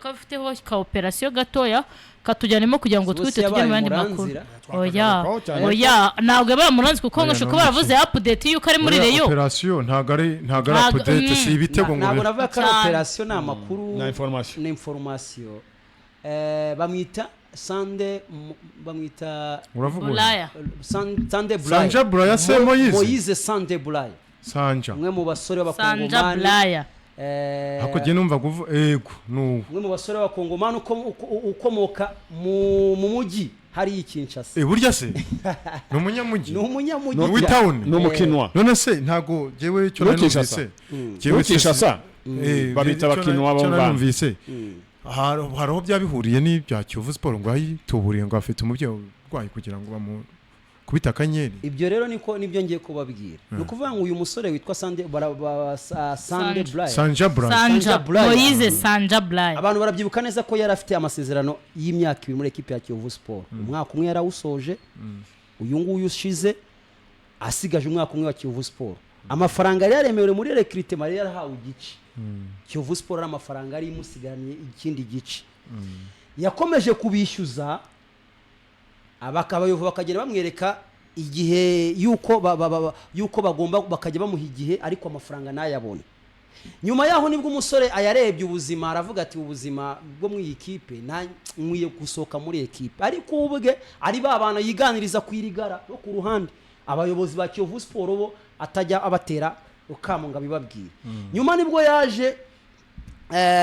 Ko afiteho ka operasiyo gatoya katujyanemo kugira ngo Ubwo twite se tujye mu yabaye yandi makuru. Muranzira? Oya. Twakagarukaho cyane. Oya, ntabwo yabaye Muranzi, kuko Oya, ngo ni ko baravuze update yuko ari muri Buriya Rayon. Operasiyo ntabwo ari update, si ibitego ngo Ntabwo navuga ko ari Cyane. operasiyo, ni amakuru. Na information. Ni information. Bamwita Sande, bamwita Uravuga uyu? Bulaya. Sande Bulaya. Sanja Bulaya se Moise? Moise Sande Bulaya. Sanja. Umwe mu basore Sanja b'Abakongomani. Bulaya. Ariko jye numva ego nuwo. Umwe mu basore b'Abakongomani ukomoka mu mujyi hariya i Kinshasa. Eh, burya se ni umunyamujyi? Ni umunyamujyi. Ni uw'itawuni. Ni umukinwa. None se ntabwo jyewe icyo nari Kinshasa. numvise jyewe Muri Kinshasa babita abakinwa icyo bo nari ngana. numvise hari aho byaba bihuriye n'ibya Kiyovu Sport, ngo ayituburiye ngo afite umubyeyi urwaye kugira ngo bamukubite akanyenyeri. Ibyo rero niko nibyo ngiye kubabwira. Ni ukuvuga ngo uyu musore witwa Sande Sande Sanja. Bulaya. Sanja Bulaya. Sanja. Sanja Bulaya. Moise Sanja Bulaya. Abantu barabyibuka neza ko yari afite amasezerano y'imyaka 2 muri ekipi ya Kiyovu Sport. Umwaka umwe yarawusoje, uyu nguyu ushize, asigaje umwaka umwe wa Kiyovu Sport. Amafaranga yari yaremewe muri recrutement, yari yarahawe igice Kiyovu Sport, ari amafaranga yari imusigaranye. Ikindi gice yakomeje kubishyuza, abayovu bakagenda bamwereka igihe yuko yuko bagomba, bakajya bamuha igihe, ariko amafaranga ntayabone. Nyuma yaho nibwo umusore ayarebye ubuzima, aravuga ati: "Ubuzima bwo muri iyi kipe, nkwiye gusohoka muri ekipe." Ariko ubwe ari ba bantu yiganiriza ku irigara no ku ruhande, abayobozi ba Kiyovu Sport bo atajya abatera ukamo ngo abibabwire. Nyuma nibwo yaje,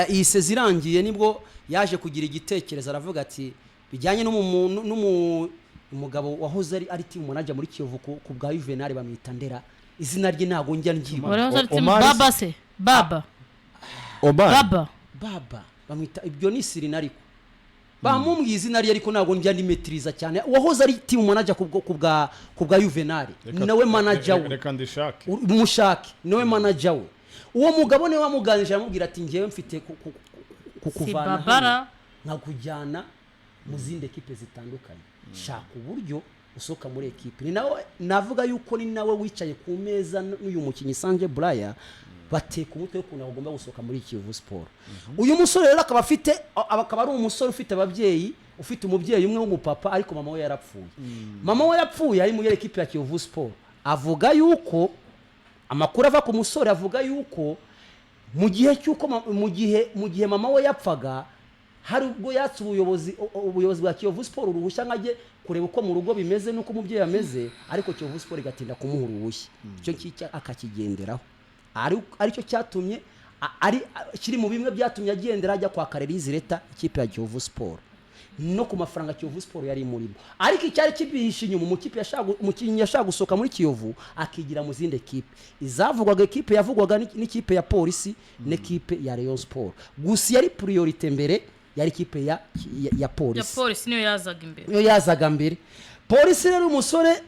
iyi sezi irangiye, nibwo yaje kugira igitekerezo, aravuga ati bijyanye umugabo wahoze ari team manager muri Kiyovu ku bwa Juvenal, bamwita Ndera, izina rye ntabwo njya ndyibuka. Wari wahoze ari Omar. Baba se, Baba. Omar. Baba. Baba bamwita ibyo ni Sirina, ariko bamubwiye izina rye, ariko ntabwo njya ndimetiriza cyane. Wahoze ari team manager ku bwa Juvenal, nawe manager we. Reka ndishake. Umushake, niwe manager we. Uwo mugabo niwe wamuganije, aramubwira ati: "Ngewe mfite kukuvana Si Babara. hano nkakujyana mu zindi ekipe zitandukanye, shaka uburyo usohoka muri ekipe." Ni nawe navuga yuko ni nawe wicaye ku meza n'uyu mukinnyi Sanje Buraya, bateka umutwe w'ukuntu agomba gusohoka muri Kiyovu Sport. Uyu musore rero akaba ari umusore ufite ababyeyi, ufite umubyeyi umwe w'umupapa, ariko mama we yarapfuye. Mama we yapfuye ari muri ekipe ya Kiyovu Sport. Avuga yuko amakuru ava ku musore avuga yuko mu gihe cy'uko mu gihe mama we yapfaga, hari ubwo yatse ubuyobozi bwa Kiyovu Sport uruhushya ngo ajye kureba uko mu rugo bimeze n'uko umubyeyi ameze, ariko Kiyovu Sport igatinda kumuha uruhushya. Icyo ngicyo akakigenderaho, aricyo cyatumye ari kiri mu bimwe byatumye agendera ajya kwa release letter ikipe ya Kiyovu Sport no ku mafaranga Kiyovu Sport yari imurimo. Ariko icyari kibihishe inyuma, umukinnyi yashaka gusohoka muri Kiyovu akigira mu zindi ekipe. Izavugwaga, ekipe yavugwaga n'ikipe ya Polisi n'ikipe ya Rayon Sport. Gusa yari priorité mbere yari ikipe ya Ya Polisi. Polisi niyo yazaga imbere. Niyo yazaga mbere, Polisi. Rero umusore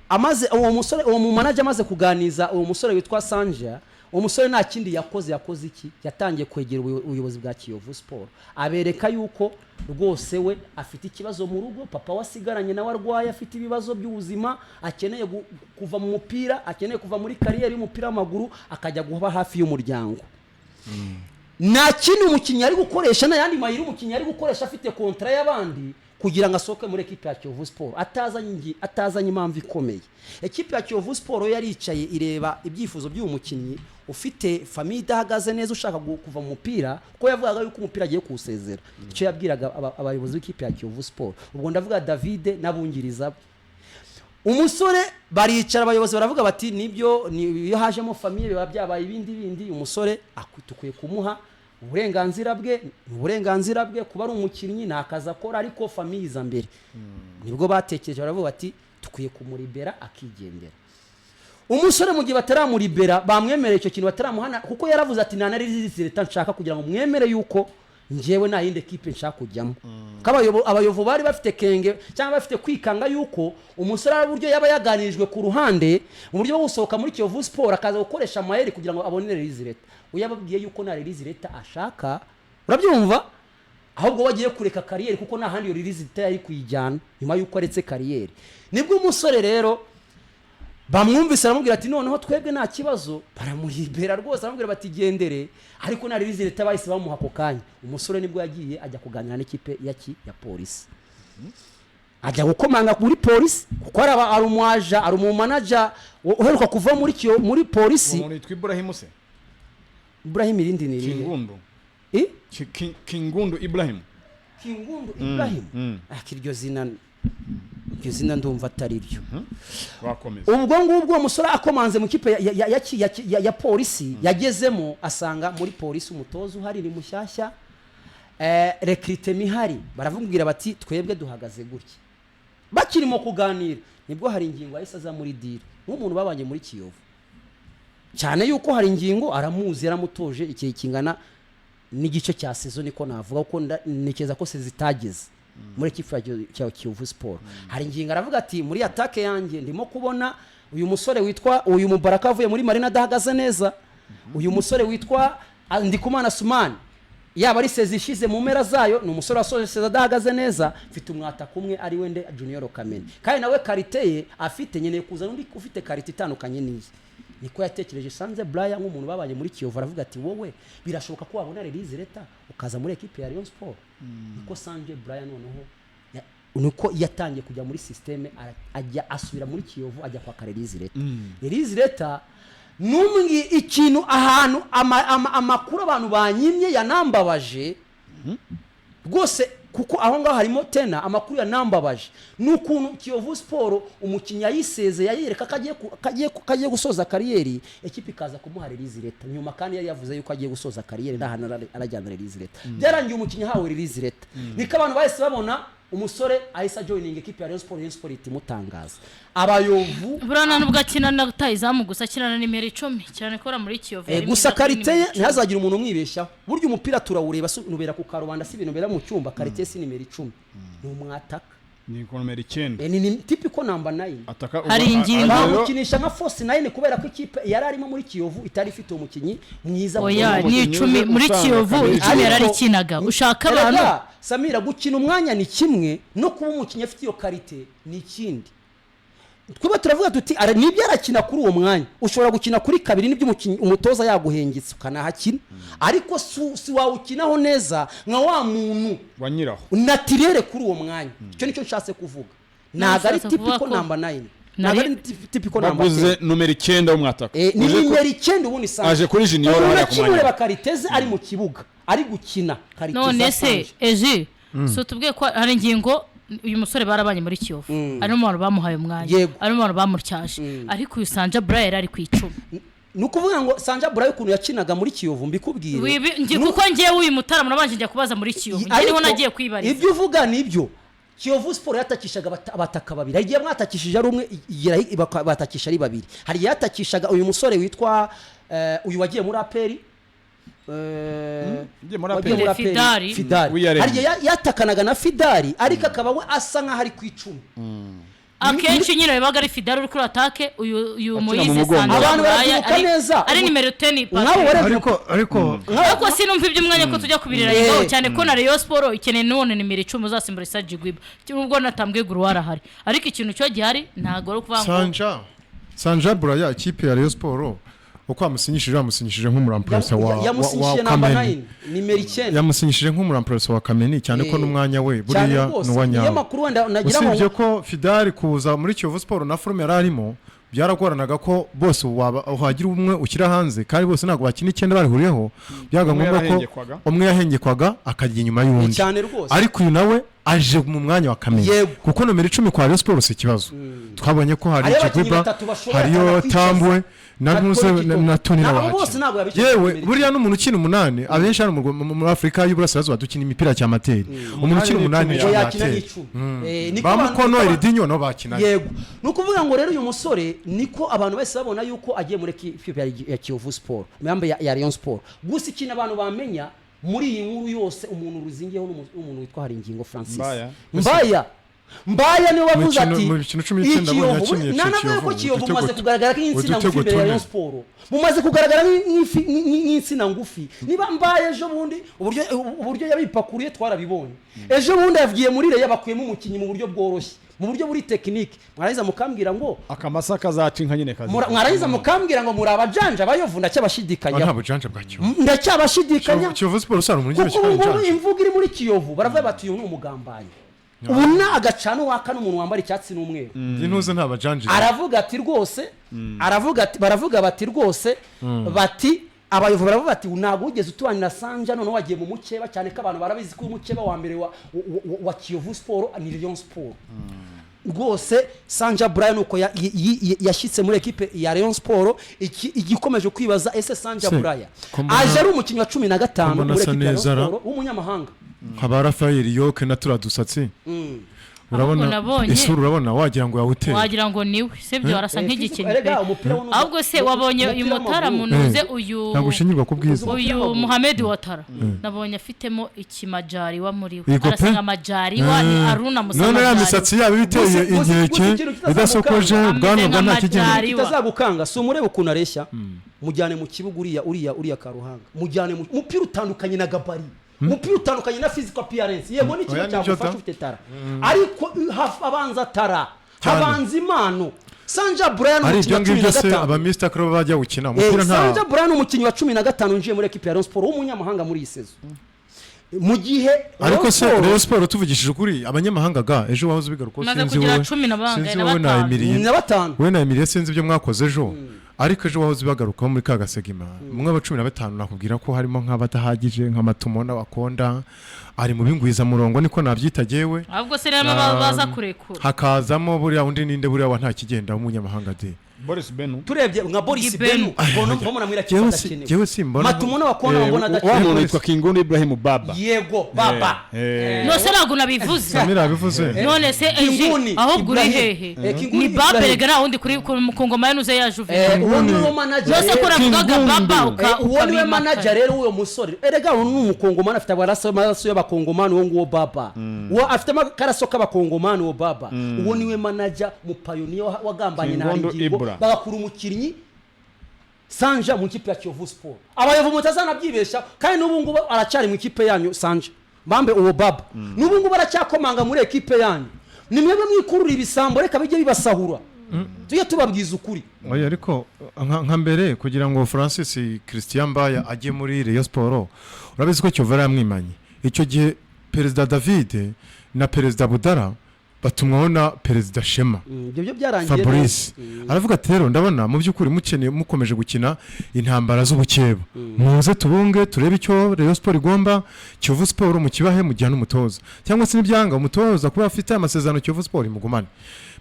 amaze uwo musore, uwo mumanager amaze kuganiza uwo musore witwa Sanja, uwo musore nta kindi yakoze. Yakoze iki? Yatangiye kwegera ubuyobozi bwa Kiyovu Sport, abereka yuko rwose we afite ikibazo mu rugo, papa we asigaranye nawe arwaye, afite ibibazo by'ubuzima, akeneye kuva mu mupira, akeneye kuva muri carrière y'umupira w'amaguru, akajya guba hafi y'umuryango. Nta kindi umukinnyi ari gukoresha, nta yandi mayeri umukinnyi ari gukoresha, afite contrat y'abandi, kugira ngo asohoke muri ekipe ya Kiyovu Sport atazanye impamvu ikomeye. Ekipe ya Kiyovu Sport yo yaricaye, ireba ibyifuzo by'uyu mukinnyi ufite famille idahagaze neza, ushaka kuva mu mupira, kuko yavugaga yuko umupira agiye kuwusezera. Icyo yabwiraga abayobozi b'ikipe ya Kiyovu Sport, ubwo ndavuga David n'abungiriza be. Umusore baricara, abayobozi baravuga bati: "Nibyo, iyo hajemo famille biba byabaye ibindi bindi. Umusore dukwiye kumuha uburenganzira bwe, ni uburenganzira bwe kuba ari umukinnyi, ni akazi akora, ariko famille iza mbere." Nibwo batekereje, baravuga bati: "Dukwiye kumuribera akigendera." Umusore mu gihe bataramuribera, bamwemereye icyo kintu, bataramuhana, kuko yaravuze ati: "Nta na release letter nshaka kugira ngo mwemere yuko njyewe nta yindi ekipe nshaka kujyamo." Ko abayovu bari bafite kenge cyangwa bafite kwikanga yuko umusore ari uburyo yaba yaganirijwe ku ruhande mu buryo bwo gusohoka muri Kiyovu Sport, akaza gukoresha amayeri kugira ngo abone release letter. We yababwiye yuko nta release letter ashaka, urabyumva, ahubwo we agiye kureka carrière, kuko nta handi iyo release letter yari kuyijyana nyuma yuko aretse carrière. Nibwo umusore rero Bamwumvise, aramubwira ati noneho twebwe nta kibazo. Baramuribera rwose, aramubwira bati gendere, ariko nta release letter bahise bamuha ako kanya. Umusore nibwo yagiye ajya kuganira n'ikipe ya Polisi, ajya gukomanga muri Polisi, kuko ari umwaja, ari umumanager uheruka kuva muri Polisi. Umuntu yitwa Ibrahim se? Ibrahim, irindi ni irihe? Kingundu. Eh? Kingundu Ibrahim. Kingundu Ibrahim. Ah, iryo zina ndumva atari ryo. Wakomeza. Ubwo ngubwo uwo musore akomanze mu kipe ya Polisi, yagezemo asanga muri Polisi umutoza uhari ni mushyashya, recrutement ihari. Baramubwira bati twebwe duhagaze gutya. Bakirimo kuganira nibwo hari ingingo yahise aza muri deal, nk'umuntu babanye muri Kiyovu, cyane yuko hari ingingo aramuzi, yaramutoje igihe kingana n'igice cya saison, niko navuga, kuko ntekereza ko saison itageze muri ekipe ya Kiyovu Sport. Hari ingingo aravuga ati muri attaque yanjye ndimo kubona uyu musore witwa uyu Mubaraka avuye muri Marina adahagaze neza, uyu musore witwa Ndikumana Sumani, yaba ari saison ishize mu mpera zayo, ni umusore wasoje saison adahagaze neza. Mfite umwataka umwe ari wende Junior Kameni, kandi nawe qualité ye afite, nkeneye kuzana undi ufite qualité itandukanye n'iyi. Niko yatekereje. Sanze Brian nk'umuntu babanye muri Kiyovu, aravuga ati wowe birashoboka ko wabona release letter ukaza muri ekipe ya Rayon Sport. Niko Sanje Brian noneho niko yatangiye kujya muri système, ajya asubira muri Kiyovu, ajya kwaka release letter. Release letter numwe ikintu ahantu amakuru abantu banyimye yanambabaje rwose, kuko aho ngaho harimo tena amakuru yanambabaje, ni ukuntu Kiyovu Sport umukinnyi yayiseze, yayereka ko agiye gusoza carrière, ekipa ikaza kumuha release letter nyuma, kandi yari yavuze yuko agiye gusoza carrière nta hantu arajyana release letter. Byarangiye umukinnyi ahawe release letter, niko abantu bahise babona umusore ahise ajoininga ekipe ya Rayon Sport. Rayon Sport ihita imutangaza abayovu. Buriya nta nubwo akina na rutahizamu gusa, akina na nimero 10, cyane ko muri Kiyovu yari gusa mwiza kuri qualité ye nimero 10. Ntihazagire umuntu umwibeshyaho. Burya umupira turawureba, si nubera ku karubanda, si ibintu bera mu cyumba. Qualité ye si nimero 10, ni umwataka. Ni ku nomero 9. Ni typical number 9. Ataka. Hari ingingo. Bamukinisha nka false nine kubera ko ikipe yari arimo muri Kiyovu itari ifite umukinnyi mwiza. Oya, Umukinnyi ni 10 uze muri usanga Kiyovu. kabiri. 10 yararikinaga, ushaka abantu. Erega, Samira, gukina umwanya ni kimwe, no kuba umukinnyi afite iyo qualité ni ikindi. Twebwe turavuga tuti nibyo arakina kuri uwo mwanya, ushobora gukina kuri kabiri, nibyo umukinnyi umutoza yaguhengetse ukanahakina, ariko si wawukinaho neza nka wa muntu wa nyiraho. naturel kuri uwo mwanya. Icyo nicyo nshatse kuvuga, ntabwo ari Ushatse kuvuga typical number 9, ntabwo ari typical number Baguze 10. nomero 9 w'umwataka. Ni nimero 9 ubundi sanze. Aje kuri Junior Umuntu hariya ku mwanya. akimureba qualité ze ari mu kibuga ari gukina, qualité None za se Sanje. Eji, so tubwiye ko hari ingingo, uyu musore barabanye muri Kiyovu, ari mu bantu bamuhaye umwanya, ari mu bantu bamutyaje, ariko uyu Sanja Buraya ari ku 10. Ni ukuvuga ngo Sanja Burayi ukuntu yakinaga muri Kiyovu, mbikubwire. Kuko ngewe uyu mutarama nabanje njya kubaza muri Kiyovu, njye niho Ariko nagiye kwibariza. Ibyo uvuga nibyo. Kiyovu Sport yatakishaga abataka babiri. Hari igihe mwatakishije ari umwe, igera batakisha ari babiri. Hari igihe yatakishaga uyu musore witwa uyu wagiye muri APR, Ugiye muri wagiye APR. muri APR, Fidari. Fidari. Wiyaremye. Hari igihe yatakanaga na Fidari, ariko akaba we asa nkaho ari ku 10. Akenshi nyine bibaga ari Fidari uri kuri attaque, uyu Akina mu Moyize mugongo. Sanja Abantu Buraya barabyibuka neza. ari nimero 10. Nk'abo warebye Ariko Ariko sinumva iby'umwanya ko tujya kubirira ngaho, cyane ko na Rayon Sport ikeneye none nimero 10 uzasimbura Issa Jigwiba, nubwo natambwiye Guruwara ahari, ariko ikintu cyo gihari ntabwo ari ukuvuga ngo Sanja Buraya, ikipe ya Rayon Sport uko bamusinyishije nk'umuremplaçant wa Yamusinyishije number Kameni. 9, nimero 9. Yamusinyishije nk'umuremplaçant wa Kameni, cyane ko n'umwanya we Cyane buriya rwose. ni uwa Niyo nyawo. makuru wenda nagira ngo Usibye ko Fidari kuza muri Kiyovu Sport na forme yari arimo, byaragoranaga ko bose waba wagira umwe ushyira hanze, kandi bose ntabwo bakina 9 barihuriyeho. Byabaga Umwe ngombwa ko yarahengekwaga. umwe yahengekwaga akajya inyuma y'undi. Cyane rwose. Ariko uyu nawe aje mu mwanya wa Kameni, kuko nomero 10 kwa Rayon Sport si ikibazo. Twabonye ko hari Hariyo abakinnyi Kigwiba, batatu bashobora hariyo kwicaza. Tambwe na Na Ntuze Tony Kito. na Tony Nabo n'abahakina. bose ntabwo yabicaza Yewe, nomero buriya n'umuntu ukina 8, abenshi hano muri Afurika y'Uburasirazuba dukina imipira cya amateur, umuntu ukina 8 8 ni Ngo yakina amateur. n'icumi. Niko Ba abantu- Mukono Eridinho nabo bakinaga. Yego, ni ukuvuga ngo rero uyu musore niko abantu bose babona yuko agiye muri ekipe ya Kiyovu Sport, yambaye ya Rayon Sport. Gusa ikintu abantu bamenya muri iyi nkuru yose, umuntu ruzingiyeho n'umuntu witwa Haringingo Francis. Mbaya. Mbaya, Mbaya niwe wavuze ati Mu mikino 19 abonye Ikiyovu yakiniye nanavuye ko Kiyovu, Kiyovu udutego mumaze kugaragara nk'insina udutego ngufi imbere ya tune. Rayon Sport, mumaze kugaragara nk'insina ngufi. Niba Mbaye ejo bundi uburyo yabipakuriye twarabibonye, ejo bundi yavugiye muri Rayon bakuyemo umukinnyi mu buryo bworoshye. Mu buryo buri technique, mwarangiza mukambwira ngo Akamasa kazaca inka nyine kazi. Mwarangiza mukambwira ngo muri abajanja bayovu. Ah, nta Ndacyabashidikanya. bujanja bwa Kiyovu. Ndacyabashidikanya. Kiyovu Sport usanga umuntu Kuko ubu ngubu ugira imvugo iri muri Kiyovu, baravuga bati uyu ni umugambanyi, ubu ni agacano waka n'umuntu wambara icyatsi n'umweru. Intuze nta bajanja. Aravuga ati rwose, aravuga ati, baravuga bati rwose, bati abayobozi baravuga bati ntabwo wigeze utubanira Sanja, noneho wagiye mu mukeba, cyane ko abantu barabizi ko umukeba wa mbere wa Kiyovu Sport ni Rayon Sport. Rwose Sanja Brian uko yashyitse muri ekipe ya Rayon Sport, igikomeje kwibaza, ese Sanja Se, Brian ko mbona- aje ari umukinnyi wa cumi na ko gatanu mbona muri asa ekipe ya Rayon neza ra. Sport w'umunyamahanga. Nka ba Rafael Yoke na turiya dusatsi, urabona Ahubwo nabonye- isura, urabona wagira ngo yawuteye. Wagira ngo niwe, sibyo? Arasa nk'igikinnyi Erega pe. umupira wo Ahubwo se wabonye uyu umupira mutaramu w'amaguru. nuze Eh, uyu ntabwo ushinyirwa ku bwiza. Uyu Muhamed Watara nabonye afitemo ikimajariwa muri we. Yego Arasa pe. nka Majariwa, ni Aruna Musa None ya Majaliwa. misatsi yabo iba iteye Gusa inkeke, ikintu kitazamukanga. idasokoje, Ameze ubwanwa bwa nka nta kigenda. Majaliwa. Kitazagukanga si umurebe ukuntu areshya, mujyane mu kibuga uriya Karuhanga, mujyane mu mupira utandukanye na gabarit, umupira utandukanye na physical appearance. Yego, ni ikintu Oya, nibyo cyagufasha da. ufite talent, ariko abanza talent, Cyane. habanza impano. Sanja Brian Ari umukinnyi ibyo wa cumi ngibyo na se gatanu. aba Mr Crow bajya gukina umupira nta Sanja Brian umukinnyi wa 15 winjiye muri ekipe ya Rayon Sport w'umunyamahanga muri iyi saison, mu gihe Ariko Rayon se Sport- Rayon Sport, tuvugishije ukuri, abanyamahanga ga ejo wahoze ubigaruka, Maze sinzi kugira wowe cumi na bangahe, sinzi na wowe na batanu. Emilie. Na batanu. Wowe na Emilie, sinzi ibyo mwakoze ejo, ariko ejo wahoze ubagarukaho muri ka gasegima mwe aba 15, nakubwira ko harimo nk'abadahagije nk'amatumo n'abakonda ari mu bingwizamurongo, niko nabyita jyewe. Ahubwo se rero baza kurekura. Hakazamo buriya undi ninde, buriya wa nta kigenda w'umunyamahanga de. Boris Benu. Turebye nka Boris Benu. Benu, mbona mwira kipe Jyewe si- adakenewe. jyewe simbona. Matumona wakona mbona Wa muntu adakenewe. witwa Kingundu Ibrahim Baba. Yego, baba. Nose ntabwo nabivuze. Samira yabivuze. None se eje Kinguni ahubwo uri Ibrahim. hehe? Kinguni Ni Baba. Ibrahim. Erega nta wundi ku ngoma yanuze ya Juvenal. Uwo ni wo manager Nose ko rero. navugaga Kingundu. Baba uka Uwo niwe ukabimaka. manager rero w'uwo musore. Erega uwo ni umukongomani, afite amaraso y'abakongomani uwo nguwo baba. Uwo afite amaraso k'abakongomani uwo baba. Uwo niwe manager mupayoniya wagambanye na Kingundu Haringingo, Ibra. bagakura umukinnyi Sanja mu ikipe ya Kiyovu Sport. Abayovu mutazanabyibesha, kandi n'ubu ngubu aracyari mu ikipe yanyu Sanja mbambe, uwo baba n'ubu ngubu aracyakomanga muri ekipe yanyu. Ni mwebwe mwikurura ibisambo, reka bijye bibasahura, tujye tubabwiza ukuri. Oya, ariko nka mbere kugira ngo Francis Christian Mbaya ajye muri Rayon Sport, urabizi ko Kiyovu yari yamwimanye icyo gihe. Perezida David na Perezida Budara batumwaho na Perezida Shema Ibyo byo byarangiye. Fabrice aravuga ati rero ndabona mu by'ukuri mukeneye, mukomeje gukina intambara z'ubukeba, muze tubunge turebe icyo Rayon Sport igomba Kiyovu Sport, mukibahe mujyane umutoza, cyangwa se nibyanga umutoza kuba afite amasezerano Kiyovu Sport imugumane.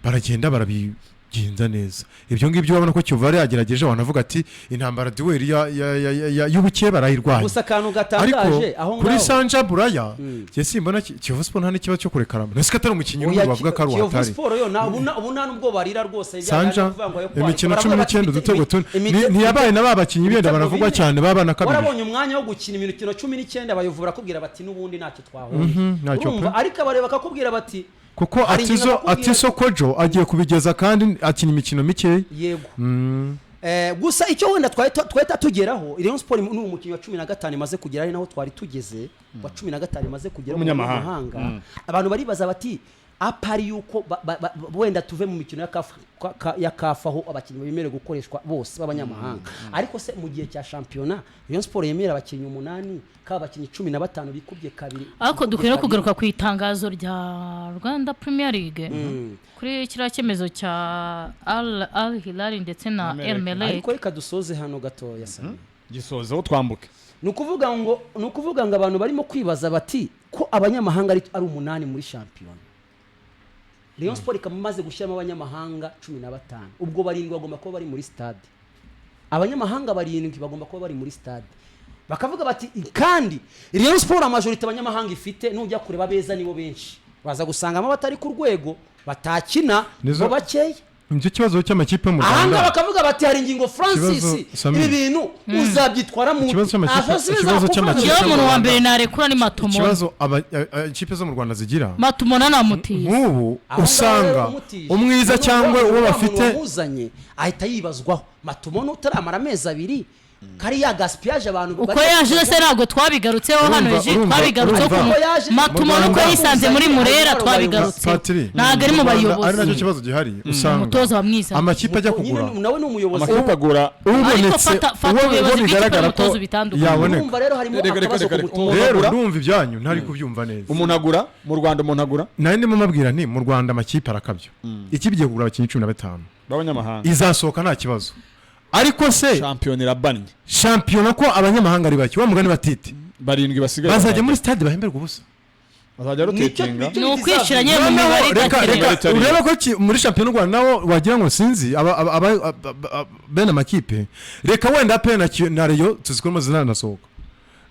Baragenda barabigenza neza ibyo ngibyo. Urabona ko Kiyovu yari yagerageje, wanavuga ati intambara duel y'ubukeba arayirwanya. Gusa akantu Ariko gatangaje aho kuri ngaho Sanja Buraya, njye simbona Kiyovu Sport nta n'ikibazo cyo kurekaramo, ese ko atari umukinnyi Oya, n'ubu bavuga ko ari Kiyovu uwatari. Sport yo ubu nta nubwo barira rwose. Sanja kuvuga ngo ayo kwarika. imikino Baravuga cumi bati n'icyenda, udutego tune. Ntiyabaye na ba bakinnyi benda ibitego baravugwa bine. cyane baba na kabiri. Warabonye umwanya wo gukina imikino 19, abayovu barakubwira bati n'ubundi ntacyo twahomye. Ntacyo Urumva, pe. ariko abareba bakakubwira bati Kuko hari ingingo Atizo bakubwira- Atiso Kojo agiye kubigeza kandi akina imikino mikeya. Yego. Gusa icyo wenda twahita tugeraho, Rayon Sport ni umukinnyi wa 15 imaze kugera, ari naho twari tugeze, wa 15 imaze kugera mu Umunyamahanga. munyamahanga. Abantu baribaza bati apari yuko wenda tuve mu mikino ya CAF, ya CAF aho abakinnyi bemerewe gukoreshwa bose b'abanyamahanga, ariko se mu gihe cya shampiyona Rayon Sport yemera abakinnyi umunani, kaba abakinnyi 15 bikubye kabiri? Ariko Bikubye dukwiye no kabiri. kugaruka ku itangazo rya Rwanda Premier League kuri kiriya cyemezo cya Al Hilal ndetse na El Merreikh. Ariko reka dusoze hano gatoya, Sami. Gisozeho twambuke. Ni ukuvuga ngo abantu barimo kwibaza bati ko abanyamahanga ari umunani muri shampiyona, Rayon Sport ikaba imaze gushyiramo abanyamahanga 15, ubwo barindwi bagomba kuba bari muri stade. Abanyamahanga barindwi bagomba kuba bari muri stade. Bakavuga bati kandi Rayon Sport a majorité abanyamahanga ifite, nujya kureba abeza nibo benshi, baza gusangamo abatari ku rwego batakina bo bakeya. Nicyo kibazo cy'amakipe mu Ahanga Rwanda. bakavuga bati hari ingingo Francis, Ikibazo, Sami. ibi bintu uzabyitwara mu Ikibazo cy'amakipe Njyewe mu umuntu wa Rwanda. mbere narekura ni Matumona. Ikibazo ikipe zo mu Rwanda zigira, Matumona namutiza. nk'ubu usanga umwiza cyangwa uwo bafite wamuzanye ahita yibazwaho. Matumona utaramara amezi 2. Kariya gaspillage abantu Uko bari- yaje se ntabwo twabigarutseho hano. Urumva, Eji urumva, twabigarutseho urumva. ku Uko yaje- Matumona uko Mu yisanze muri Murera, twabigarutseho. Patiri, Ntabwo ari mu Rwanda bayobozi. Ari nacyo kibazo gihari usanga Umutoza wa mwiza. Amakipe ajya Nyine kugura nawe ni umuyobozi. Amakipe agura ubonetse, Ariko fata uwo ubuyobozi uwo bw'ikipe bigaragara ko n'umutoza ubitandukanye. yaboneka. Urumva rero harimo Reka, reka, akabazo reka, ku reka. mutoza. Rero Agura? ndumva ibyanyu ntari kubyumva neza. Umuntu agura mu Rwanda, umuntu agura. Nari ndimo mabwira nti mu Rwanda amakipe arakabya. Ikipe igiye kugura abakinnyi 15 b'abanyamahanga, izasohoka nta kibazo, ariko se shampiyona irabannye. Shampiyona ko abanyamahanga ari bake, wa mugani batite, Barindwi basigaye bazajya muri stade bahemberwa ubusa. Bazajya rotatinga. Nicyo- Ni ukwishyira nyine mu Noneho mibare reka igakenewe. reka urebe ko muri shampiyona y'u Rwanda nawo wagira ngo sinzi bene amakipe. Reka wenda pe na Rayon tuzikuramo zinanasohoka.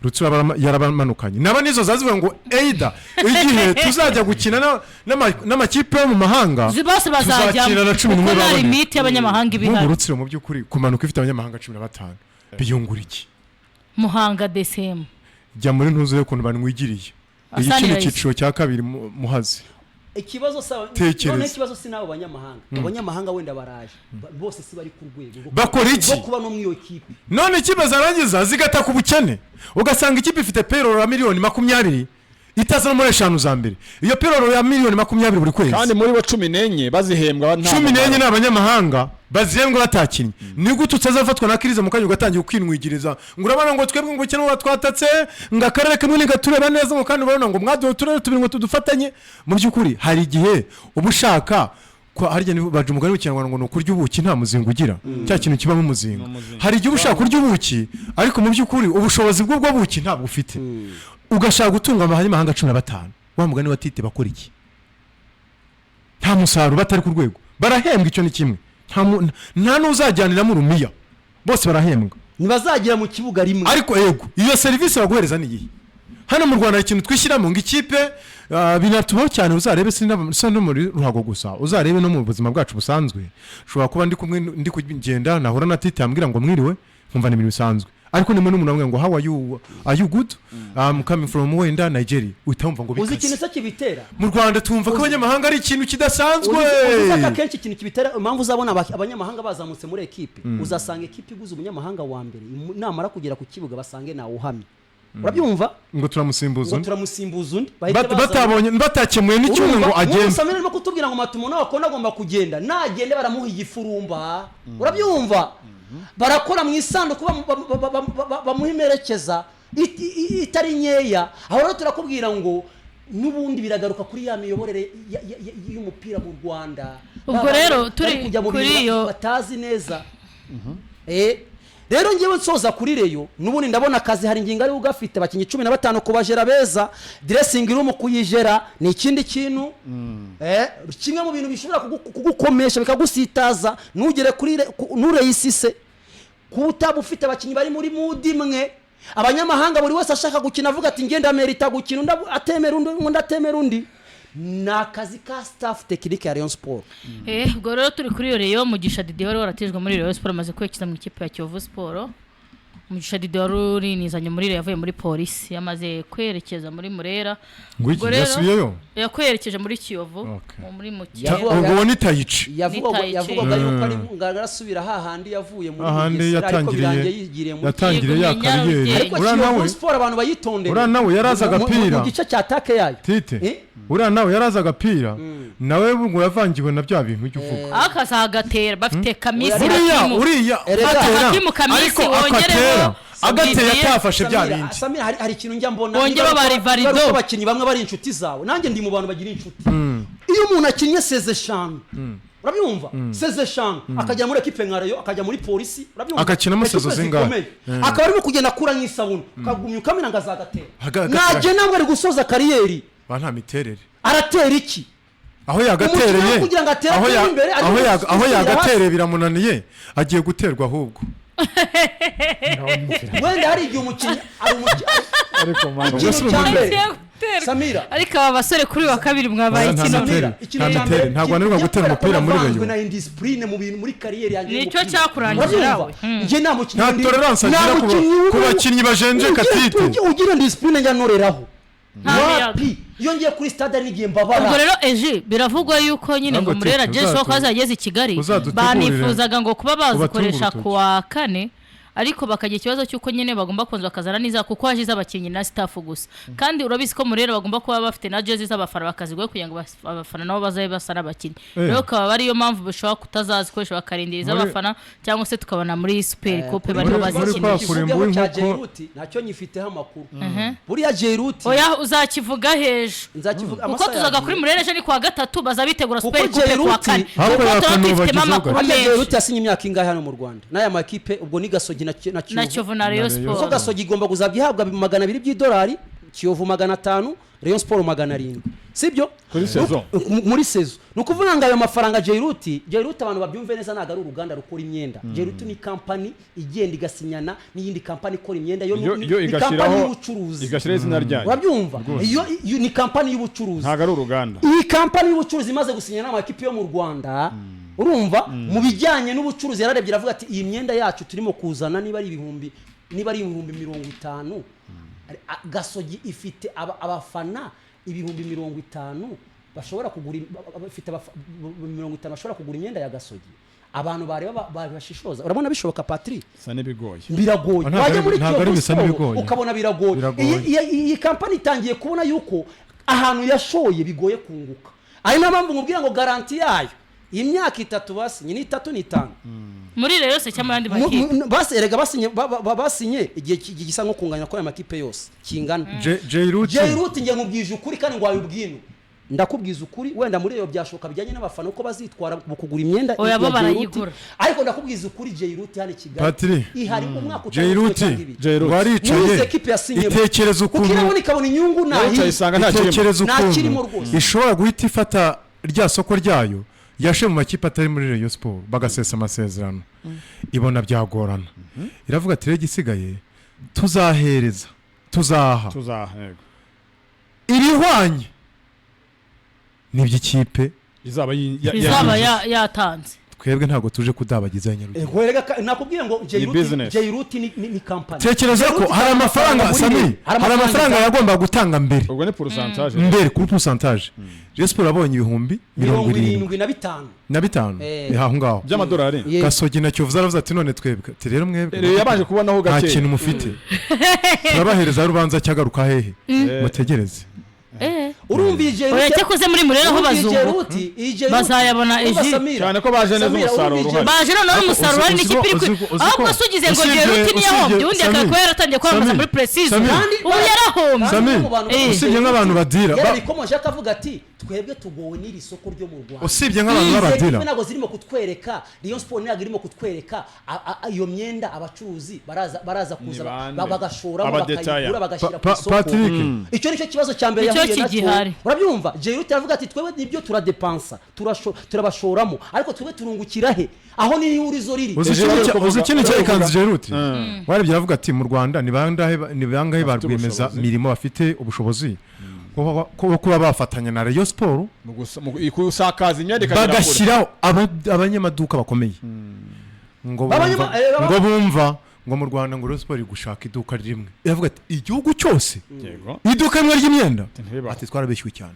Rutsiro yarabamanukanye naba nizo zazivuga ngo eida igihe tuzajya gukina n'amakipe yo mu mahanga Bose bazajyamo tuzakina na 11 kuko nta babone. limite y'abanyamahanga iba Nk'ubu ihari. Rutsiro mu by'ukuri kumanuka ifite abanyamahanga 15 biyungura iki? Muhanga DCM. Jya muri ntuzi ukuntu banwigiriye iyi Asani kino Raisa. cyiciro cya kabiri Muhazi. Ikibazo sa Tekereza. Noneho ikibazo si n'abo banyamahanga. Abanyamahanga wenda baraje, bose si bari ku rwego Bakora iki? rwo kuba no muri iyo kipe. None ikipe zarangiza zigataka ubukene, ugasanga ikipe ifite payroll ya miliyoni 20 itaza no muri eshanu za mbere. Iyo payroll ya miliyoni 20 buri kwezi, Kandi muri bo 14 bazihembwa nta 14 mumaro. Ni abanyamahanga bazihembwa batakinnye. Ni gute utazafatwa na crise mu kanya ugatangira ukinwigiriza ngo urabona ngo twebwe ngo ubukene buba twatatse, ngo akarere kamwe ntigatureba neza, ngo kandi urabona ngo mwaduha uturere tubiri ngo tudufatanye? Mu by'ukuri hari igihe uba ushaka harya baca umugani mu Kinyarwanda ngo ni ukurya ubuki nta muzinga ugira, cya kintu kibamo umuzinga. Umuzinga. Hari igihe uba ushaka kurya ubuki, ariko mu by'ukuri ubushobozi bw'ubwo buki ntabwo ufite, ugashaka gutunga abanyamahanga 15. Wa mugani wa Tite, bakora iki? Nta musaruro, batari ku rwego. Barahembwa, icyo ni kimwe. Nta n'uzajyaniramo urumiya, bose barahembwa. Ntibazagira mu kibuga rimwe. Ariko yego, iyo serivisi baguhereza ni iyihe? Hano mu Rwanda hari ikintu twishyiramo ngo ikipe, binatubaho cyane. Uzarebe si no muri ruhago gusa, uzarebe no mu buzima bwacu busanzwe. Ushobora kuba ndi kumwe, ndi kugenda, nahura na Tite yambwira ngo mwiriwe, nkumva ni ibintu bisanzwe. Ariko nimwe n'umuntu amubwira ngo "How are you? Are you good? I'm coming from wenda Nigeria," uhita wumva ngo Uzi ikintu bikaze. se kibitera? Mu Rwanda tumva ko abanyamahanga ari ikintu kidasanzwe. Uzi ko akenshi ikintu kibitera, impamvu uzabona abanyamahanga bazamutse muri ekipe, uzasanga ekipe iguze umunyamahanga wa mbere, namara kugera ku kibuga basange nawe uhamye, urabyumva? Ngo turamusimbuza Ngo undi. turamusimbuza undi. Bahite Batabonye, batakemuye n'icyumwe ngo agende. Samira arimo kutubwira ngo Matuma wakona agomba kugenda. Nagende baramuha igifurumba, urabyumva? Barakora mu isanduku bamuha imerekeza itari nkeya. Aho rero turakubwira ngo n'ubundi biragaruka kuri ya miyoborere y'umupira mu Rwanda. Ubwo rero Bari turi kujya mu kuri bintu batazi neza. Rero ngewe nsoza kuri Rayon, n'ubundi ndabona akazi hari ingingo ariwe ugafite. Abakinnyi 15 kubajera beza, dressing room kuyijera ni ikindi kintu. Kimwe mu bintu bishobora kugukomesha bikagusitaza ntugere kuri ntureyisise, kuba utaba ufite abakinnyi bari muri mood imwe. Abanyamahanga buri wese ashaka gukina, avuga ati ngenda merita gukina, undi atemera undi, undi atemera undi. Ni akazi ka staff technique ya Rayon Sport. Ubwo rero turi kuri iyo Rayon. Mugisha Didier wari waratijwe muri Rayon Sport amaze kwerekeza mu ikipe ya Kiyovu Sport. Mugisha Didier wari urinizanye muri Rayon yavuye muri Polisi, yamaze kwerekeza muri Murera. Ngo iki? Ubwo rero- Yasubiyeyo? Yakwerekeje muri Kiyovu. Okay. Muri mu Yavugaga- Ubwo ni Tayici. Nitaye Yavugaga yuko ari ngo arasubira hahandi yavuye muri Ahandi Bugesera, ariko yatangiriye birangiye yigiriye muri yatangiriye ya Yego, carrière. Nyarugenge. Ariko Uriya Kiyovu nawe Sport abantu bayitondere. Uriya nawe yarazi agapira. Mu gice cya attaque yayo. Tite. Eh? Uriya nawe yarazi agapira, nawe ngo yavangiwe na bya bintu ujya uvuga. Akazagatera bafite Kamisi. Uriya Hakimu. uriya Erega. atera, Hakimu Kamisi, ariko wongereho akatera agateye Didier. atafashe bya Samira, bindi. Samira, hari ikintu njya mbona. Bongereho Niba ba ari Rivarido. niba ari uko abakinnyi bamwe bari inshuti zawe, nanjye ndi mu bantu bagira inshuti. Iyo umuntu akinnye saison 5, urabyumva, saison 5, akajya muri ekipe nka Rayon, akajya muri Polisi, urabyumva? Agakinamo Ekipe saison zingahe? zikomeye. Akaba arimo kugenda akura nk'isabune, ukagumya ukamena ngo azagatera. Agatera. Nagenda ngo ari gusoza carrière. Ba nta miterere. Aratera iki? Aho yagatereye Umukinnyi kugira ngo atere aho atera imbere, ariko aho gusubira yagatereye biramunaniye, agiye guterwa ahubwo. Wenda hari igihe umukinnyi ari umukinnyi Ariko man Ubwo si Ikintu cya umugore. mbere, Samira, Ariko aba basore kuri uyu wa kabiri mwabaye Oya, nta ikino. miterere. Ikintu Nta cya miterere. mbere, Ntabwo ananirwa gutera umupira muri navanzwe Rayon. na indiscipline mu bintu muri carrière yanjye Nicyo y'umupira. cyakurangije Urabyumva? nawe. Njye nta mukinnyi Nta tolerance nta agira mukinnyi ku bakinnyi bajenjeka, Tite. Ugira indiscipline njya noreraho. Nta muyaga. Wapi, iyo ngiye kuri stade hari n'igihe mbabara. Ubwo rero eji biravugwa yuko nyine ngo Ntabwo Murera Tite, Jesi ko azageze i Kigali, uzadutegurire. banifuzaga ngo kuba bazikoresha Ubatunge ku wa kane. Ariko bakagira ikibazo cy'uko nyine bagomba kubanza bakazana n'iza, kuko haje iz'abakinnyi na staff gusa. Kandi urabizi ko Murera bagomba kuba bafite na jezi z'abafana, bakazigura kugira ngo abafana nabo bazabe basa n'abakinnyi. Rero akaba ariyo mpamvu bashobora kutazazikoresha, bakarindira iz'abafana, cyangwa se tukabona muri Super Coupe bariho muri bazikinisha. kwa kurimba Ikivugeho cya w'inkoko. Jairuti ntacyo nyifiteho amakuru. Buriya Jairuti Oya, uzakivuga hejuru nzakivuga kuko amasaha tuzaga yagiye. kuri Murera ejo ni kuwa gatatu, bazabitegura Kuko Super Coupe kuwa Jairuti- kane, Ahubwo kuko tuba yakanuba tubifitemo agize amakuru ubwo. Harya menshi. Jairuti yasinye imyaka ingahe hano mu Rwanda n'aya makipe? Ubwo ni Gasogi na Na Kiyovu. Kiyovu na Rayon Na Rayon. Kuko Sport. Gasogi igomba kuzajya ihabwa $200, Kiyovu 500, Rayon Sport 700, sibyo? Kuri saison. Muri saison. Ni ukuvuga ngo ayo mafaranga Jairuti, Jairuti abantu babyumve neza, ntabwo ari uruganda rukora imyenda. Jairuti ni kampani igenda igasinyana n'iyindi kampani ikora imyenda. Yo Yo ni kampani igashyiraho y'ubucuruzi. Igashyiraho izina ryayo. Urabyumva? Iyo ni kampani y'ubucuruzi. Ntabwo ari uruganda. Iyi kampani y'ubucuruzi imaze gusinya n'amakipe yo mu Rwanda, urumva, mu bijyanye n'ubucuruzi yararebye aravuga ati: "Iyi myenda yacu turimo kuzana, niba ari 50,000, Gasogi ifite abafana 50,000 bashobora kugura bafite 50 bashobora kugura imyenda ya Gasogi." Abantu bareba bashishoza, urabona bishoboka, Patrick? Bisa n'ibigoye. Biragoye. Ntabwo Wajya muri ntabwo ari Kiyovu bisa Sport, n'ibigoye. ukabona biragoye. Biragoye. Iyi kampani itangiye kubona yuko ahantu yashoye bigoye kunguka. Ari nayo mpamvu nkubwira ngo garantie yayo imyaka 3 basinye ni 3, ni 5. Muri Rayon se cyangwa mu yandi makipe? Erega basinye basinye igihe gisa nko kunganya kuri aya makipe yose kingana. Jairuti Jairuti, njye nkubwije ukuri kandi ngo wabibwino, ndakubwiza ukuri, wenda muri iyo byashoboka bijyanye n'abafana uko bazitwara mu kugura imyenda Oya, bo ya Jairuti. barayigura. Ariko ndakubwiza ukuri, Jairuti hano i Kigali Patri. ihari umwaka Jairuti cyangwa 2. Jairuti. Muri izi waricaye ekipe yasinyemo, itekereza kuko ukuntu irabona ikabona inyungu Yicaye ntahi isanga nta kirimo. itekereza Nta kirimo ukuntu rwose. ishobora guhita ifata rya soko ryayo yashe mu makipe atari muri Rayon Sport, bagasesa amasezerano, ibona byagorana, iravuga ati: "Rero igisigaye tuzahereza, tuzaha Tuzaha, yego. ibihwanye n'iby'ikipe Izaba Izaba yinjije. yatanze. Twebwe ntabwo tuje kudabagiza Nyarugenge." Ego, erega nakubwiye ngo Jairuti Business. Jairuti ni kampani. Tekereza ko Jairuti hari itanga amafaranga muri Sami, Rayon. hari amafaranga yagombaga gutanga mbere. Ubwo ni pourcentage. Mbere kuri pourcentage, Rayon Sport yabonye 75,000. 75. Ni aho ngaho. By'amadolari. Yego. Gasogi na Kiyovu zaravuze ati: "None twebwe?" Ati: "Rero mwebwe Rero yabanje kubonaho nta gake. kintu mufite, turabahereza rubanza cyagaruka hehe, mutegereze." Urumva iyi Oya, Jairuti cyakoze muri Murera aho urumva iyi bazunguka. Jairuti, iyi Jairuti- Bazayabona urumva ejo. Samira, Cyane ko baje neza, Samira, umusaruro urumva iyi uhari. Baje noneho umusaruro hari n'ikipe iri ahubwo se ugize ngo Jairuti ntiyahombye, ubundi akaba yaratangiye kwamamaza Samir, muri pre-season, Samir. ubu yarahombye. Kandi Samir, no mu bantu usibye nk'abantu badira yarabikomoje akavuga ati: "Twebwe tugowe n'iri soko ryo mu Rwanda." Usibye nk'abantu Izi b'abadira. ekipe ntabwo zirimo kutwereka, Rayon Sport ntabwo irimo kutwereka iyo myenda. Abacuruzi baraza kuza Ni bande? bagashoramo, Abadetaya. bakayigura, bagashyira ku isoko. Patrick. Icyo nicyo kibazo cya mbere Nicyo yahuye nacyo. kigihari. Urabyumva, Jairuti aravuga ati: "Twebwe nibyo turadepansa, turabashoramo, ariko twebwe turungukira he?" Aho ni ihurizo riri. Uzi Ejo ikintu rero uzi ikintu cyerekanze Jairuti, warebye aravuga ati: "Mu Rwanda ni bangahe, ni bangahe ba Bafite rwiyemeza ubushobozi. mirimo bafite ubushobozi bwo kuba bafatanya na Rayon Sport Mu gusakaza imyenda ikagera kure. bagashyiraho abanyamaduka bakomeye?" Ngo ngo bumva ngo mu Rwanda ngo Rayon Sport iri gushaka iduka rimwe, iravuga ati: "Igihugu cyose iduka rimwe ry'imyenda?" Ntibibaho. Ati: "Twarabeshywe cyane."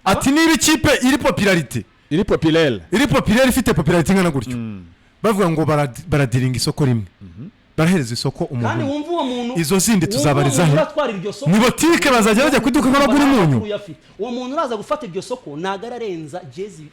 Ati: "Niba ikipe iri popularité Iri populaire. iri populaire, ifite popularité ingana gutyo, bavuga ngo baradiringa isoko rimwe, barahereza isoko Kandi umuntu umwe. wumva uwo muntu Izo zindi wumva tuzabariza uwo muntu he? uratwara iryo soko. Ni botike, bazajya bajya ku iduka nk'abagura umunyu." Uyafite. Uwo muntu uraza gufata iryo soko ntabwo ararenza jezi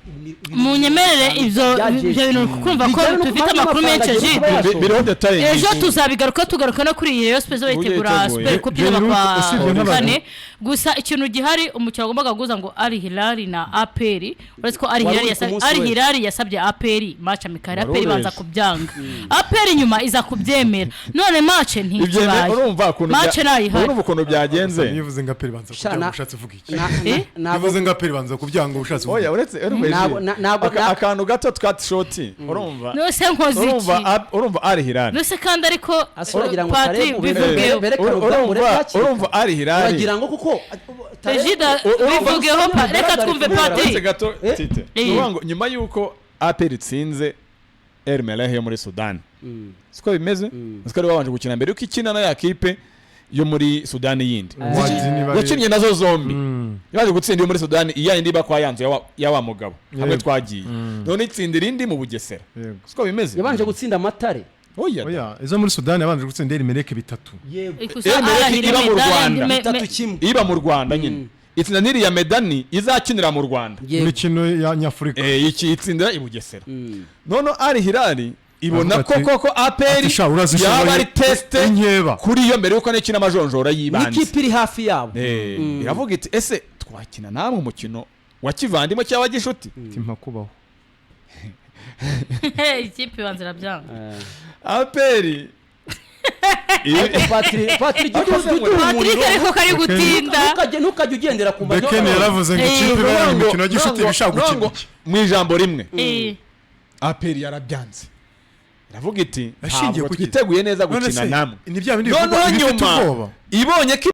Munyemerere 5,000 ibyo bya jezi. ibyo bintu kukumva ko Bijyana no dufite kuba amakuru n'amafaranga menshi agiye Egide. kuba yashora. Biriho détails Ejo nyinshi. tuzabigaruka, tugaruka no kuri iyi Rayon Sport bayitegura Ubu Super Coupe izaba Jairuti, kwa usibye nk'abantu- kane. Gusa ikintu gihari, umukino wagombaga guhuza ngo Al Hilal na APR, uretse ko Al Wari Hilal uri ku munsi Al w'ejo. Hilal yasabye APR match amicale, Wari APR ibanza uri ejo. kubyanga, APR nyuma iza kubyemera, none match ntikibaye. Urumva ukuntu Match ntayihari. Urumva ukuntu byagenze. Nivuze ngo APR banza Sha, kubyanga, ushatse uvuga iki? Eh? Nivuze ngo APR banza kubyanga, ushatse uvuga Oya, iki? uretse urumva Egide. Akantu gato twa shoti, urumva Nose nkoze urumva iki? Urumva Al Hilal Nose kandi ariko Ase uragira ngo Patri Tareb bivugeho. berekane hakiri kare. Urumva Al Hilal Uragira ngo kuko Egide bivugeho, reka twumve Uretse Patri. gato, Eh? Tite. Eh. Ni ukuvuga ngo nyuma y'uko APR itsinze El Merreikh yo muri Sudani, siko bimeze, siko ari babanje gukina mbere yuko ikina na ya kipe yo muri Sudani yindi. Wadi niba ari- Yakinnye nazo zombi, yaje gutsinda iyo muri Sudani, iya yindi iba kwa yanzu ya wa mugabo hamwe Yego. twagiye, none itsinda irindi mu Bugesera, Yego. siko bimeze. Yabanje gutsinda Amatare. Oya. Oya, izo muri Sudani yabanje gutsinda El Merreikh 3. Yego. Ikusa El Merreikh Al Ahly iba mu Medani, Rwanda. 3-1. Iba mu Rwanda nyine, itsinda n'iriya Medani izakinira mu Rwanda. Yego. Imikino ya nyafurika. Iki itsindira i Bugesera. None Al Hilal ibona Aravuga ko koko APR ati, "Sha, urazishoboye." yaba ari test Inkeba. kuri yo mbere yuko n'ikina amajonjora y'ibanze. N'ikipe iri hafi yabo. Iravuga iti: "Ese twakina namwe umukino wa kivandimwe cyangwa gishuti?" Timpa kubaho. Ikipe ibanza irabyanga. APR. Patrick, Patrick, jya uduha Patrick umuriro. ariko kari gutinda. Ntukajye ugendera ku Bekeni yaravuze ngo ikipe iba mu mikino ya gishuti ibishaka gukina iki? Mu ijambo rimwe, APR yarabyanze, iravuga iti: Yashingiye "Ntabwo ku ki? twiteguye neza None gukina se, namwe." ni bya bindi Noneho bivugwa ibifite nyuma ubwoba. ibonye ko